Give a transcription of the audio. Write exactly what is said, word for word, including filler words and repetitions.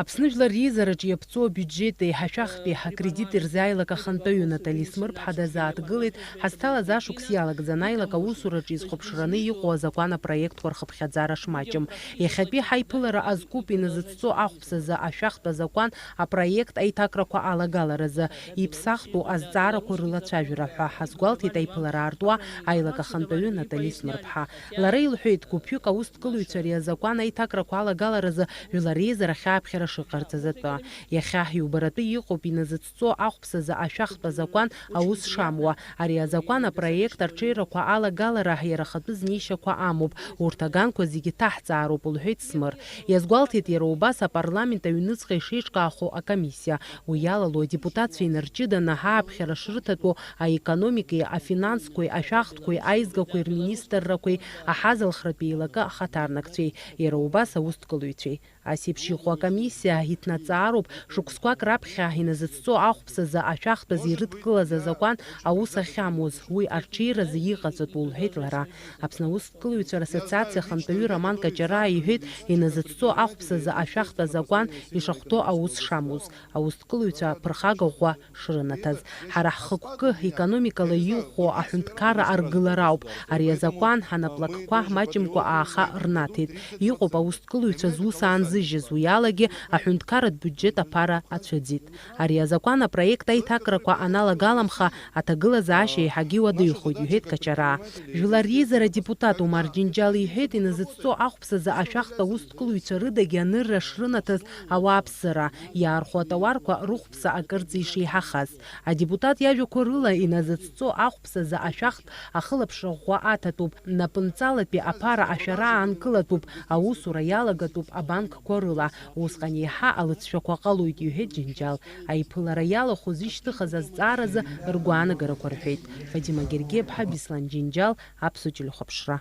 Аԥсны Жәлар реизараҿы иаԥҵоу абиуџьети ашәахтәи акредити рзы аилак ахантәаҩы Натали Смырԥҳа дазааҭгылеит, ҳазҭалаз ашықәс иалагӡаны аилак аусураҿы изхәаԥшраны иҟоу азакәан апроектқәа рхыԥхьаӡара шмаҷым. Иахьатәи ҳаиԥылара азкуп иназыцҵо ахәԥсазы ашәахтә азакәан апроект аиҭакрақәа алагаларазы, иԥсахтәу азҵаарақәа рылацәажәара ҳәа ҳазгәалҭеит аиԥылара аартуа аилак ахантәаҩы Натали Смырԥҳа. Лара илҳәеит, гәыԥҩык аусҭкылаҩцәа ари азакәан аиҭакрақәа алагаларазы жәлар реизара ахьааԥхьара шыҟарҵаз атәы. Иахьа иубаратәы иҟоуп иназыцҵо ахәԥсазы ашәахтә азакәан аус шамуа. Ари азакәан апроект арҽеирақәа алагалара иара ахатәы знеишьақәа амоуп. Урҭ аганқәа зегьы ҭаҳҵаароуп, лҳәеит Смыр. Иазгәалҭеит иара убас апарламент аҩныҵҟа ишеиҿкаахо акомиссиа. Уи иалало адепутатцәа инарҷыданы ҳааԥхьара шрыҭатәу аекономикеи, афинансқәеи, ашәахтәқәеи, аизгақәеи рминистррақәеи, аҳазалхратә еилакы ахаҭарнакцәеи, иара убас аусҭкылаҩцәеи. Ас еиԥш иҟоу акомиссиа иҭнаҵаароуп, шықәсқәак раԥхьа иназыцҵо ахәԥсазы ашәахтәаз ирыдкылаз азакәан аус ахьамуаз, уи арҽеиразы иҟаҵатәу, лҳәеит лара. Аԥсны аусҭкылаҩцәа рассоциациа ахантәаҩы Роман Каҷараа иҳәеит, иназыцҵо ахәԥсазы ашәахтә азакәан ишахәҭоу аус шамуз, аусҭкылаҩцәа ԥырхага ӷәӷәа шрынаҭаз. Ҳара ҳхықәкы, економикала иӷәӷәоу аҳәынҭқарра аргылара ауп. Ари азакәан ҳанаплакқәа маҷымкәа ааха рнаҭеит. Иҟоуп аусҭкылаҩцәа зус аанзыжьыз, уи алагьы аҳәынҭқарратә биуџьет аԥара ацәыӡит. Ари азакәан апроект аиҭакрақәа аналагаламха, аҭагылазаашьа еиҳагьы иуадаҩхоит, иҳәеит Каҷараа. Жәлар реизара адепутат Омар Џьынџьал иҳәеит, иназыцҵо ахәԥсазы ашәахтә аусҭкылаҩцәа рыдагьы анырра шрынаҭаз ауааԥсыра, иаархәо атауарқәа рыхәԥса акырӡа ишеиҳахаз. Адепутат иажәақәа рыла, иназыцҵо ахәԥсазы ашәахтә ахылаԥшра ӷәӷәа аҭатәуп, напынҵалатәи аԥара ашәара аанкылатәуп, аусура иалагатәуп абанкқәа рыла. Усҟан еиҳа алыҵшәақәа ҟалоит, иҳәеит Џьынџьал. Аиԥылара иалахәыз ишьҭыхыз азҵааразы ргәаанагарақәа рҳәеит. Фатима Гергиаԥҳа, Беслан Џьынџьал, Аԥсуа телехәаԥшра.